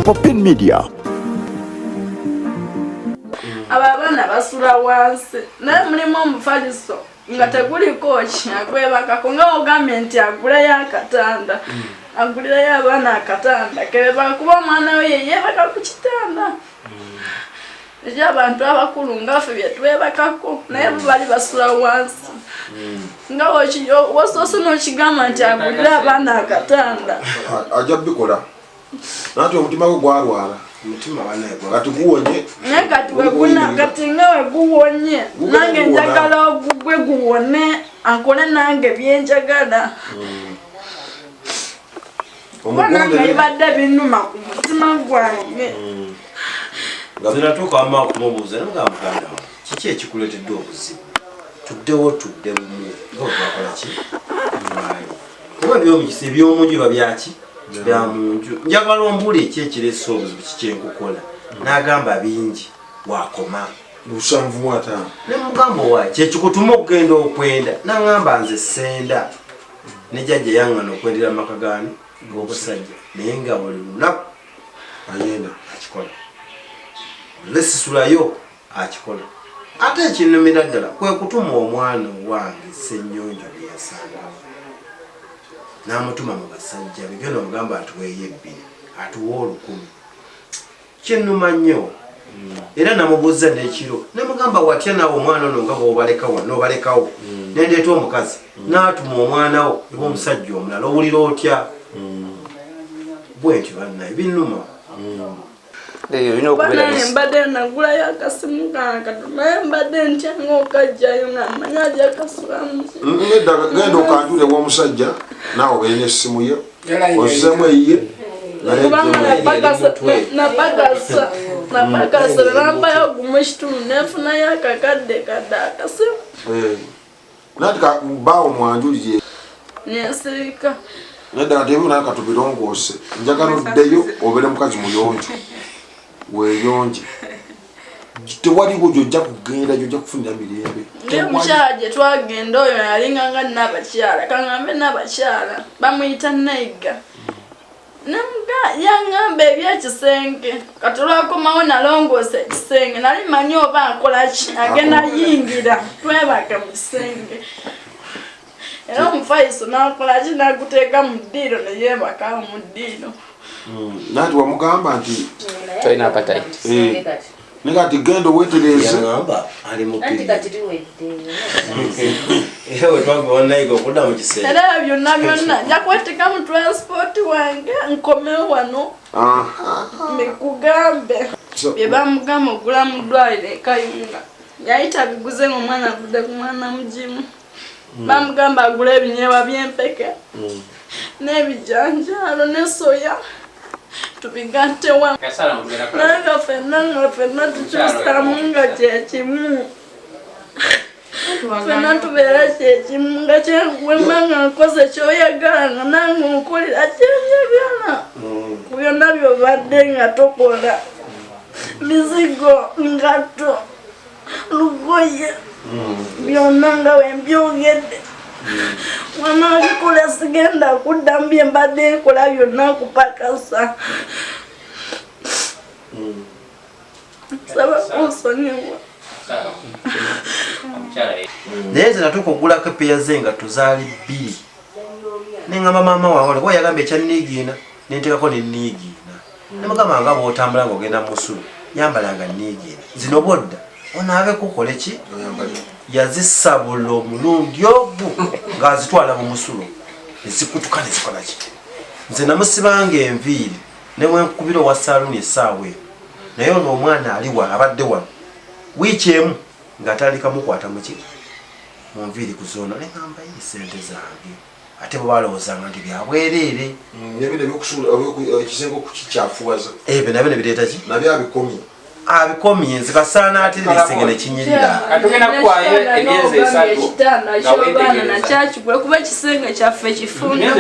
Popin Media. Abo abaana basula wansi, naye mulimu omufaliso nga teguliko ki agwebakako, nga ogambye nti aguleyo akatanda, agulireyo abaana akatanda kebebaka, kuba omwana we yeyebaka ku kitanda ekyabantu abakulu nga ffe byetwebakako, naye bo bali basula wansi. Nga wasoose n'okigamba nti agulire abaana akatanda. Ajja bikola nanti omutima gwe gwalwala. Omutima banaye. Kati guwonye. Naye kati weguna, kati nga weguwonye, nange njagala ogugwe guwone, akole nange byenjagala, kuba nange bibadde binuma ku mutima gwange. Nze natuuka wamma okumubuuza, nemugamba, "Muganda wange, kiki ekikuleetedde obuzibu? Tuddewo, tudde bumu nga bwe twakola ki lwali, kuba ebyomukisa ebyomunju biba byaki bya munju. Njagala ombuule eki ekireese obuzibu, kikyenkukola." N'agamba bingi, wakoma. 75. Nemugamba, "Owaye, kyekikutuma okugenda okwenda?" Naŋŋamba, "Nze senda ne jjajja yaŋŋana okwendera mu maka gaani g'obusajja, naye nga buli lunaku ayenda." Akikola lesisulayo, akikola. Ate ekinnumira ddala kwe kutuma omwana owange Ssennyonjo gwe yasangawo, n'amutuma mu basajja bigenda omugamba atuweeyo 2, atuwe 1000. Kinnuma nnyo. Era namubuuza n'ekiro, nemugamba, "Watya naawe omwana ono nga bwobalekawo, nobalekawo, nendeeta omukazi n'atuma omwana wo eba omusajja omulala, owulira otya?" Bwentyo bannaye binnuma. Olina okubeera Banange, mbadde nagulayo akasimu kange, naye mbadde ntya ngaokajjayo nga mmanyi ajja kasulamu. Nedda, genda okanjule ew'omusajja, naawe obeere n'essimu ye, ozzeemu eyiye naye. Kubanga ejjemu. Napakasa nebampayo gumu ekitundu, nenfunayo akakadde kadde akasimu. Eh. Nanti bbaawo mwanjulire. Nensirika. Nedda, kati ebyo naye katubirongoose. Njagala oddeyo obeere mukazi muyonjo, weeyonje. Tewaliwo gyojja kugenda gyojja kufunira mirembe. Naye omukyala gye twagenda oyo yalinganga nabakyala, kaŋŋambe nabakyala bamuyita Naiga. Namuga yaŋŋamba ebyekisenge, kati olwakomawo nalongoosa ekisenge, nali manyi oba akola ki, agenda yingira twebake mu kisenge, era omufaiso nakola ki, naguteeka mu ddiiro neyeebakawo mu ddiiro. Nanti wamugamba nti Tolina appetite. Eh, naye kati genda oweetereeze. Yaŋamba ali mu Anti period. Kati biwedde. Era bwe twava Nayiga okudda mu kisenge, Era byonna byonna nja kweteeka mu transport wange nkomewo wano mbikugambe. Bye bamugamba ogula mu ddwaliro e Kayunga yali tabiguze, ngaomwana avudde ku mwana mugimu. Bamugamba agule ebinyeebwa by'empeke n'ebijanjaalo ne soya tubigatte wamu, naye nga ffenna tukyusamu nga kyekimu, ffenna tubeera kyekimu, nga wemba nga nkoze kyoyagala, nga nange onkolera kyenjagala ku byonna byobadde nga tokola: mizigo, ngatto, lugoye, byonna nga wembyogedde. Wanaabikola sigenda kuddamu bye mbadde nkola byonna kupakasa. Saba kunsonyiwa. Naye nze natuuka okugulako epeya z'engatto, zaali bbiri, neŋŋamba maama wange, kuba yagamba ekya niigiina, nenteekako ne niigiina. Nemugamba, "Nga bw'otambula ng'ogenda mu musulo, yambalanga niigiina zino, bwodda onaabeko okole ki." Yazisabula omulundi ogwo ng'azitwala mu musulo, nezikutuka nezikola ki. Nze namusibanga enviiri newenkubira owa saaluuni essaawa eno, naye ono omwana ali wano, abadde wano wiiki emu ng'atandika mukwata muki mu nviiri kuzoona. Neŋamba, "Yi, sente zange!" Ate bwe balowoozanga nti byabwereere. Nebino ebyokusuula, ekisenge okukikyafuwaza. Ebyo nabyo nebireeta ki? Nabyo abikomye. Abikomye. Nze kasaana aterera ekisenge nekinyirira. Katugenda kukwaayo emyezi 3 Ekitanda nga kyobaana weetegereza. nakyakigula kuba ekisenge kyaffe kifunda.